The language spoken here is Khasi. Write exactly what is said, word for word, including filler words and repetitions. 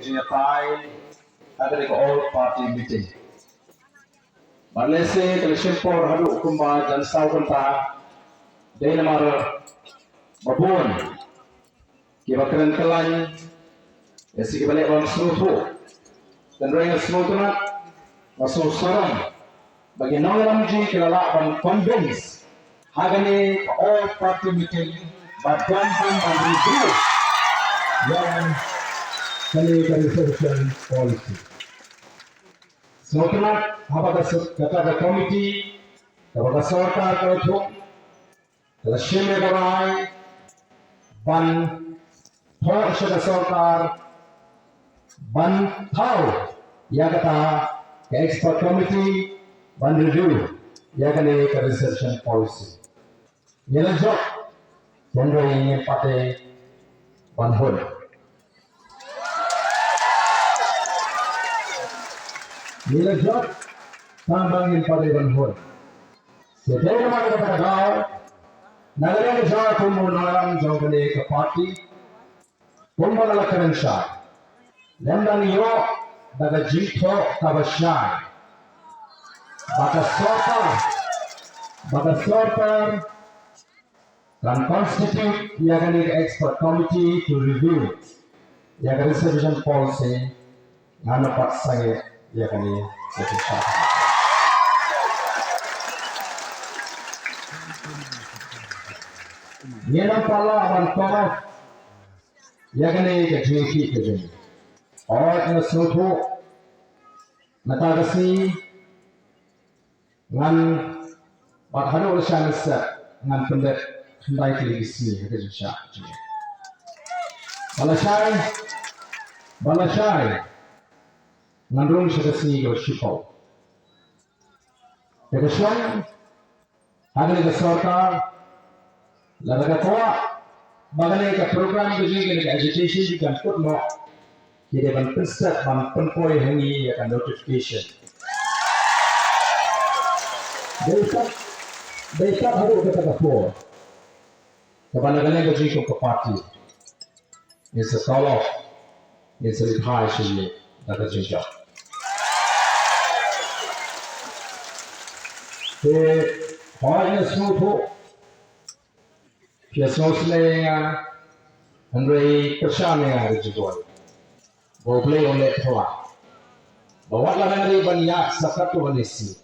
jingïatai ha kane ka all party meeting. Bad lehse ka la shim por haduh kumba jan saw kynta, dei namar ba bun kiba kren kyllain, lehse kiba leh bym sngewthuh. Hynrei nga sngewtynnat, nga sngewsarong ba ki nongïalam jong ngi ki la lah ban convince ha kane ka all party meeting ba dang ban ban review ïa kane ka reservation policy. Sngewtynnat haba ka sor-, kata ka committee kaba ka sorkar ka la thung, ka la shim ïa ka rai ban thoh sha ka sorkar ban thaw ïa kata ka expert committee ban review ïa kane ka reservation policy. Ngi la jop, hynrei ngim pat dei ban hun. Ngi la jop, tang ba ngim pat dei ban hun. Te dei namar kata ka daw, na ka liang ka jong kum u nongïalam jong kane ka party, kumba nga la kren shai, lymda ngi ïoh da ka jingthoh kaba shai ba ka sorkar, ba ka sorkar kan constitute ïa kane ka expert committee to review ïa ka reservation policy, ngan ym pat sangeh ïa kane ka jingshai. Ngin ym pat lah ban tyrwa ïa kane ka jingïakhih ka jong ngi. Hooid, nga sngewthuh, mynta ka sngi ngan, bad haduh lashai mynstep ngan pyndep khyndai tylli ki sngi ha ka jingshah jong ngi. Ba lashai, ba lashai ngan rung sha ka sngi kaba shiphew. Te ka shong ha kane ka sorkar, lada ka kwah ba kane ka program ka jong ngi, kane ka agitation jong ngi kan kut noh, ki dei ban pynstep ban pynpoi ha ngi ïa ka notification. Dei tat, dei tat haduh kata ka por kaba na ka liang ka jong ngi kum ka party ngin sa tolok, ngin sa leit phai sha ïing da ka jingjop. Te hooid, nga sngewthuh phi ïa sngewsynei ïa nga, hynrei pyrshah ïa nga ka jingduwai ba U Blei un leh phylla, ba wat la nang dei ban ïaid sa katto katne sngi,